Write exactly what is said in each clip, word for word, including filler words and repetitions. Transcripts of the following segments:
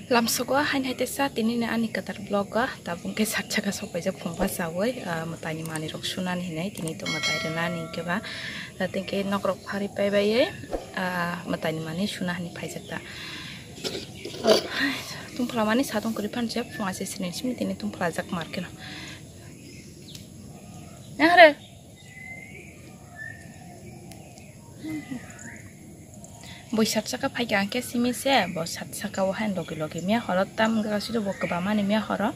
Lamsogo hain hai teisa tini ni ani kwtal vlog o tabuk khe sat saka sok paijak phungba chawi, ah, mwtai ni manwi rok sunani hinwi tini to mwtai rwnani hinkhe ba, ah, tini khe nok rok phari pai bai, ah, mwtai ni manwi suna hinwi phaijak ta. Tungphla mani satong kwrwi phan se phung ase sini simi tini tungphla jak market no. Nang re. Bui sat saka phaikha hwnkhe simi se bo sat saka o haino logi logi miya horo tam wngkha sudu bo kwbangma ni miya horo.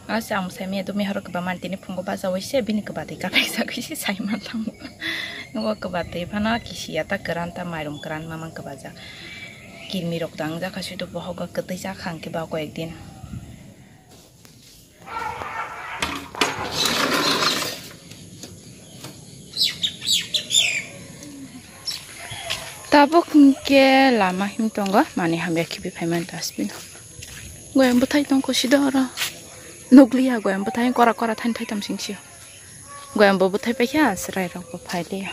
Ase ang sai miya do miya horo kwbangma ni tini phungo bacha wi se bini kwba twi kapek jagwi se sai man thango. Bo kwba twi phano kisi ya ta kwran ta mairum kwran mamang kwbajak. Kirmi rok dang jakha sudu bohogo kwtwi jakha hwnkhe ba koyek din. Tabuk hwnkhe lama him tongo, mani hamya khibi phaimani dustbin o. Goyam bwthai tongkho sido oro. Nukliya goyam bwthai kora kora thani thaitam sing sio. Goyam bo bwthai paikha, chwrai rok bo phailiya.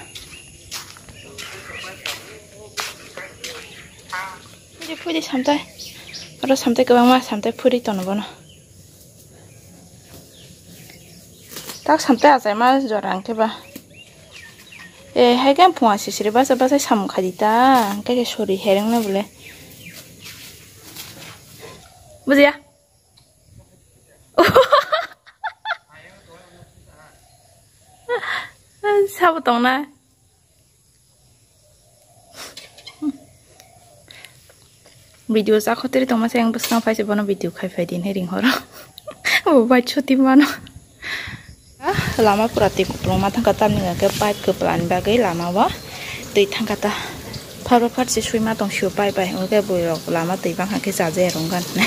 Phuri phuri samtai. Oro samtai kwbangma samtai phuri tono bono. Tak samtai achai ma jora hwnkhe ba. E, hai khe phunga sisiri basa basa samung khai di ta. Hwnkhe khe sori hereng no bole. Bujiya? Sabo tongna. Video sa khotiri tongma se ang bwskang phai se bono video khai phai din he ring horo. Bo bai chuti mano. Ah, lama pura twi kuplung ma thangka tamni hwnkhe pipe kwplani bagwi lama o twi thangka ta. Pharo phar se swi ma tong sio pai pai hwnkhe bwrwi rok lama twi bang kha khe cha jaya rwngkha hinwi.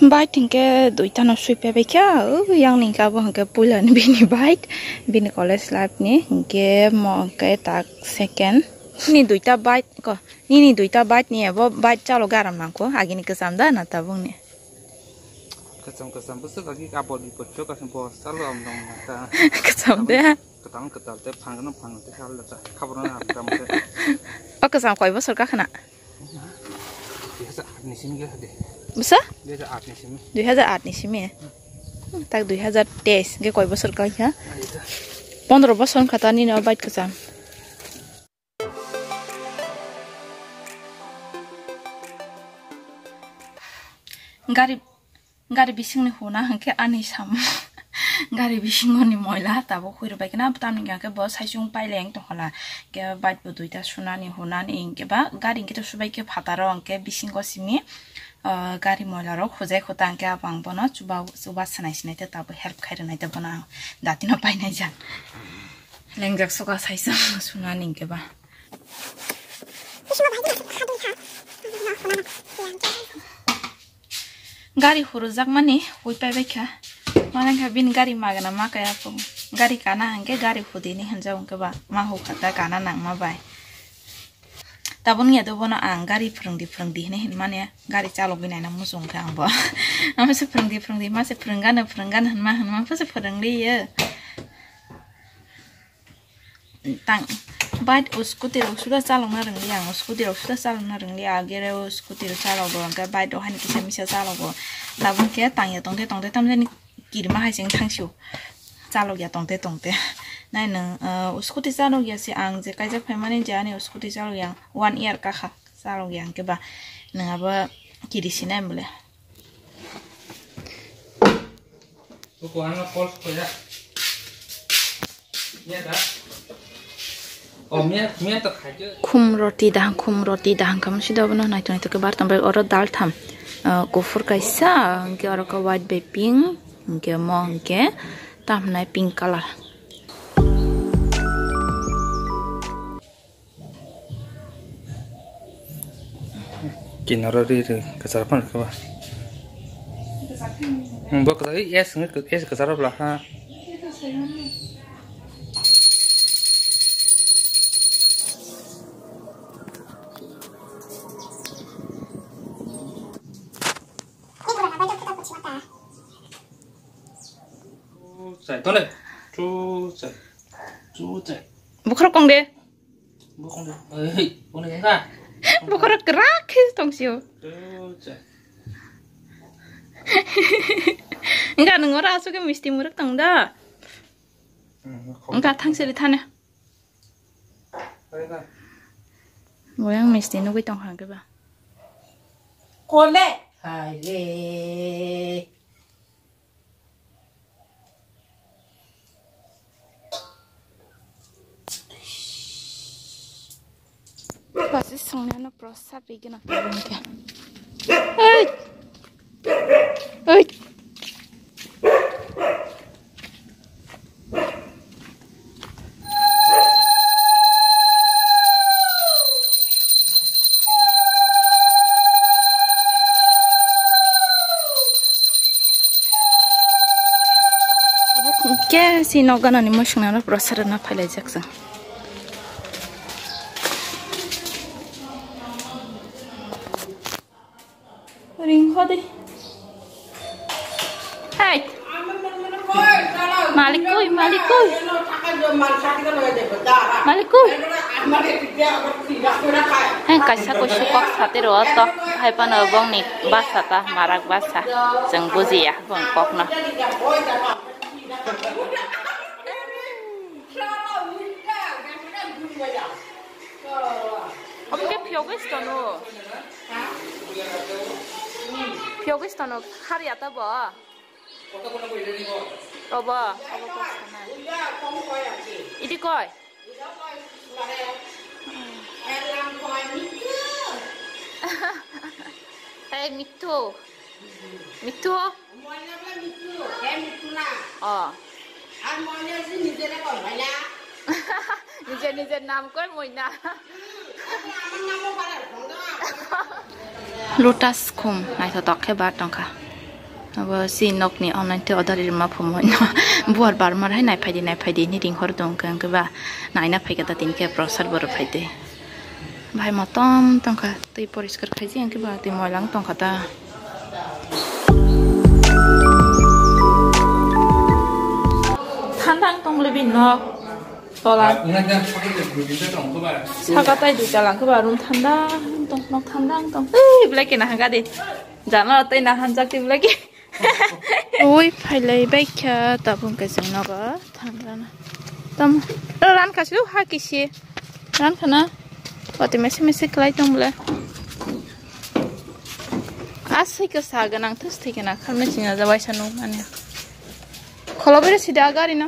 Bike hinkhe duita no sui paibai kha, o yang ni hinkhe abo hinkhe puila ni bini bike, bini college life ni, hinkhe mo hinkhe tak second. Nini duita bike ko, nini duita bike ni abo bike chalo garam nangkho, agini kwcham da na tabuk ni. Kwcham kwcham bwswk agi kabol bipot to kasam bo chalo am dong na ta. Kwcham de. Kwtal kwtal te phang no phang te sal da ta. Khabor na ta mo. O kwcham koi bosor ka khna? Dui hajar aat ni simi khe de. Bwsa? Dui hajar aat ni simi. Dui hajar aat ni simi. Hmm, tak dui hajar teis hwnkhe koi bosor kha kha? Pondro bosor wngkha ta nini o bike kwcham. Gari Gari bisingni huna hwnkhe ani sam. Gari bisingo ni moila tabuk hurwi bai khe na tamni hwnkhe bo saichung paileng tongkhala. Khe bike bo duita sunani hunani hwnkhe ba gari hwnkhe to subai khe phataro hwnkhe bisingo simi, ah, gari moila rok hujai khuta hwnkhe abo ang bono chuba chuba swnai swnai te tabuk help khai rwnai te bono ang datino painai jak. Lengjak suka saichung sunani hwnkhe ba. Gari hurujakmani hui paibaikha. Mane kha bini gari magana ma kaya po. Gari kana hwnkhe gari hudini hinjak hwnkhe ba ma hukha ta kana nangma bai. Tabun ya do bono ang gari phwrwngdi phwrwngdi hinwi hinmani gari chalogwi naina muchung kha ang bo. Amo se phwrwngdi phwrwngdi ma se phwrwngano phwrwngano hinma hinma pho se phwrwngli yo. Tang bike o scooty rok suda chalokna rwngli ang, o scooty rok suda chalokna rwngli, agere o scooty rok chalogo, hwnkhe bike rok haino kisa misa chalogo. Tabuk khe tangya tongte tongte tamjani kirima hai se wng thangsio, chalokya tongte tongte. Nai nwng, ah, o scooty chalokya se ang je kaijak phaimani je ani o scooty chalokya ang one year kakha chalokya hwnkhe ba nwng abo kiri sinai bole. Khum roti dahang, khum roti dahang kamo sida bono naitok naitok khe bar tongbai oro dal tham, ah, kuphur kaisa, hwnkhe oro khe white bai pink, hwnkhe mo hwnkhe tam hwnai pink colour. Kinaro ri ri kwchar phano khe ba. Hmm, bo kwchar, yes, yes, kwchar bwla ha. Chai, tole. Chu chai. Chu chai. Bukhar kong de. Bukhara kwrak khe tongsio. Wngkha nwng oro aswk khe misti mwrwk tong da. Wngkha thangsiri thani. Boyang misti nugwi tongkha hwnkhe ba. Kole. Hai re. Basi songnano prosad rigena tabung khe. Oi! Oi! Khe si nok ganani mwswknano prosad rwna phailaijak chwng. Ringkho de. Hey. Malik koi, malik koi. Malik koi. Hey, kaisa kuisu kok sati ro to. Hai pano bongni basa ta, marak basa. Chwng bujiya bong kokno. Omo khe phiyogwi se tono. Phiyogwi se tono, khar ya ta bo. Obo, obo kok sana. Idi koi? Hey, Mithu. Mithu. Moina bole Mithu, he Mithu na. Oh. Ar moina si nijere koi bhai na. Nijer nijer nam koi moina. Lotus khum naithotok khe bar tongkha. Abo si nokni online tei order rima phumo no. Buar bar mar hai nai phaidi nai phaidi ni ring hor tong khe ba naina phaikha ta tin khe prosad boro phaidi. Bhai motom tongkha, twi poriskar khaijak, hwnkhe ba twi moilang tongkha ta. Thandang tong le bini nok, tola. Saka tai dui talang khe ba room thandang tong, nok thandang tong. Ei, belai khe na hanga de. Jana tai na hanjak de belai khe. Ui, phailai baikha, tabuk hwnkhe chwng nogo thangrana. Tam, o, rankha se, o, ha kisi. Rankhana. Wati mese mese khlai tong bwle. Aswk khe sa gwnang, thus thwi gwnang, kharmai sina ja waisa nukmani. Kholo bere sida gari no.